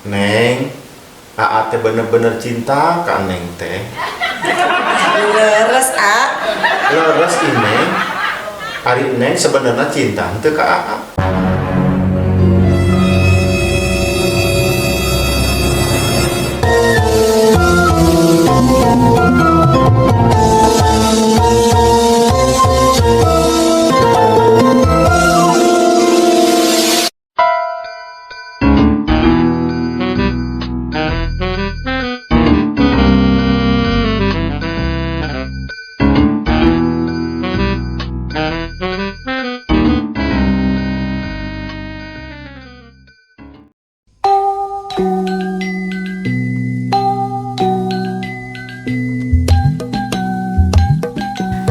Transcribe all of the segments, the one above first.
Neng, Aa teh bener-bener cinta ka Neng teh. Leres, A. Leres ih, Neng. Ari Neng sebenarnya cinta henteu ka Aa?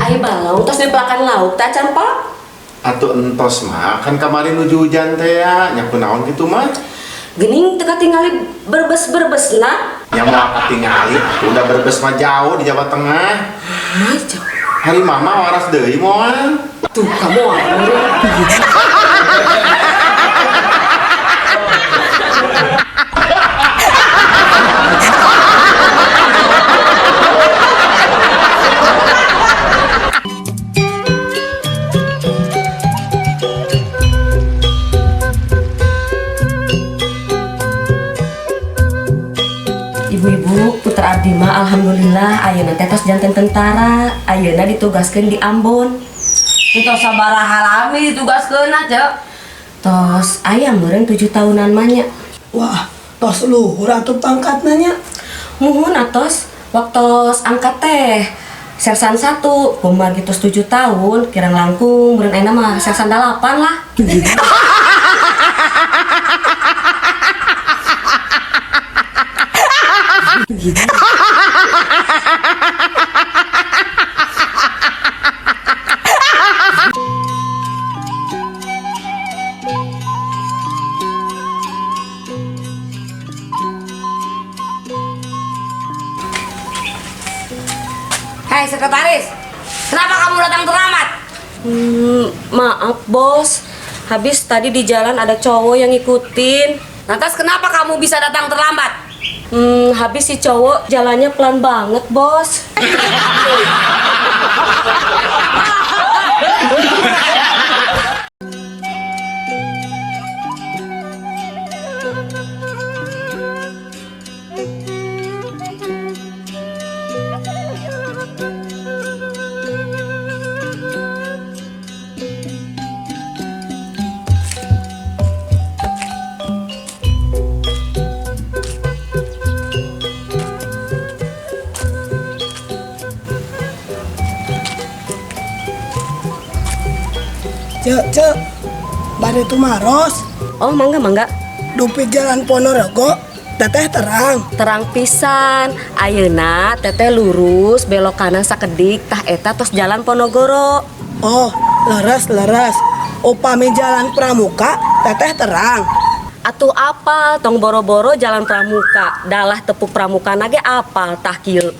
Ai balong tos dipelakan lauk teh acan, Pak? Atuh entos mah kan kamari nuju hujan teh ya, nya kunaon kitu mah? Gening teu katingali berbes-berbesna. Nya moal katingali atuh udah Brebes mah jauh di Jawa Tengah. Ah, jauh. Hari mama waras deui moal. Tuh kamu Ibu-ibu, putra abdi mah alhamdulillah ayeuna teh tos janten tentara, ayeuna ditugaskeun di Ambon. Entos sabaraha lami ditugaskeun, Cek? Tos aya meureun 7 tahunan mah nya. Wah, tos luhur atuh pangkatna nya. Muhun atos waktos angkat teh sersan 1, kumargi tos 7 tahun, kirang langkung meureun ayeuna mah sersan 8 lah. Hei sekretaris, kenapa kamu datang terlambat? Maaf bos, habis tadi di jalan ada cowok yang ngikutin. Lantas kenapa kamu bisa datang terlambat? Habis si cowok jalannya pelan banget bos. Cek, cek, bade tumaros. Oh, mangga, mangga. Dupi jalan Ponorogo, teteh terang. Terang pisan. Ayeuna teteh lurus belok kanan sakedik tah eta tos jalan Ponorogo. Oh, leres, leres. Upami jalan Pramuka, teteh terang. Atuh apal tong boro-boro jalan Pramuka, dalah tepuk Pramuka nage apal tah kieu.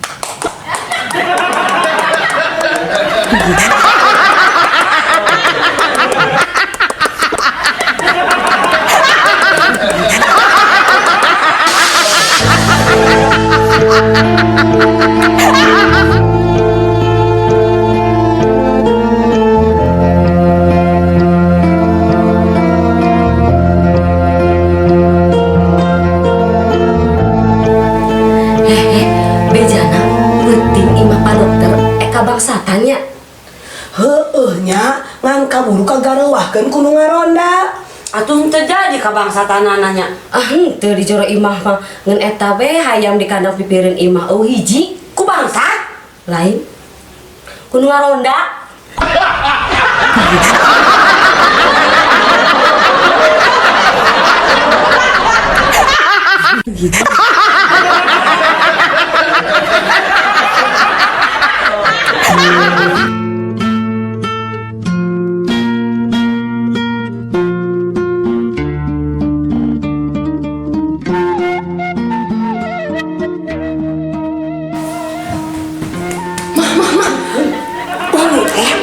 Bejana penting imah Pak Dokter eka bangsatannya. Heueuh nya ngan kaburu kagareuwahkeun ku nu ngaronda. Atuh henteu jadi kabangsatanana nya. Ah henteu di jero imah mah ngan eta we hayam di kandang pipireun imah eueuh hiji ku bangsat lain ku nu ngaronda.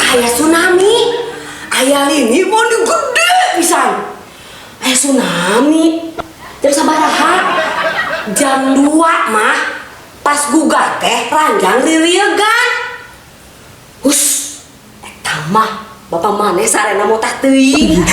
Aya tsunami, aya lini mau gede pisan. Aya tsunami, jam sabaraha? Jam 2 mah pas gugah teh ranjang ririegan. Hus, eta mah bapak maneh sarena motah teuing.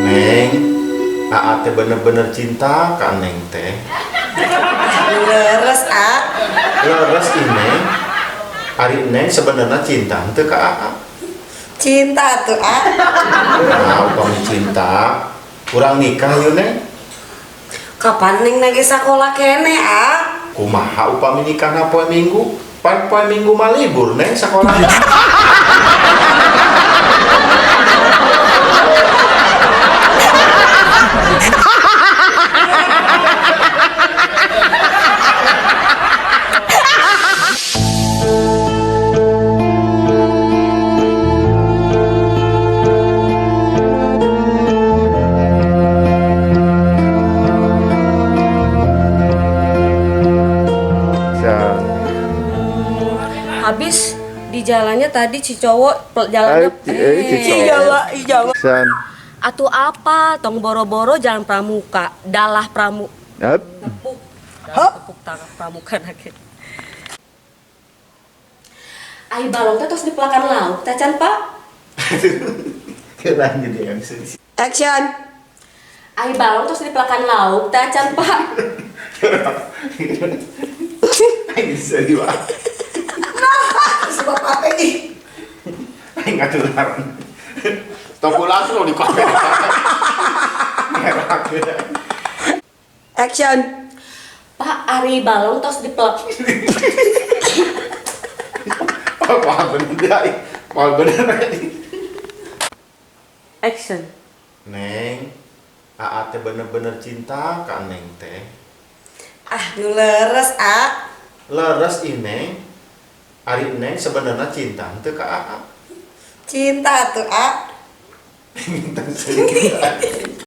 Neng, Aa teh bener-bener cinta ka Neng teh. Leres, A. Leres ih, Neng. Ari Neng sebenarnya cinta henteu ka Aa? Cinta tuh, A. Nah, upami cinta, kurang nikah yuk, Neng. Kapan Neng lagi sekolah kene, A? Kumaha upami nikahna poe Minggu? Pan poe Minggu mah libur, Neng, sekolah. Habis di jalannya tadi si cowok jalannya Jawa, Jawa. Atau apa tong boro-boro jalan pramuka dalah pramu tepuk tepuk tangan pramuka lagi. Ai balong teh tos dipelakan lauk tacan, Pak. Kira jadi MC. Action. Ai balong tos dipelakan lauk tacan, Pak. Aing sedih banget. Sebab apa ini? Aing ngaturan. Toko langsung di kopi. Action. Pak, ari balong tos dipelak. Wah bener, wah bener. Action. Neng, Aa teh bener-bener cinta ka Neng teh. Ah, nu leres, A. Leres ih, Neng. Ari Neng sebenarnya cinta henteu ka Aa? Cinta tuh, A. Minta sedikit.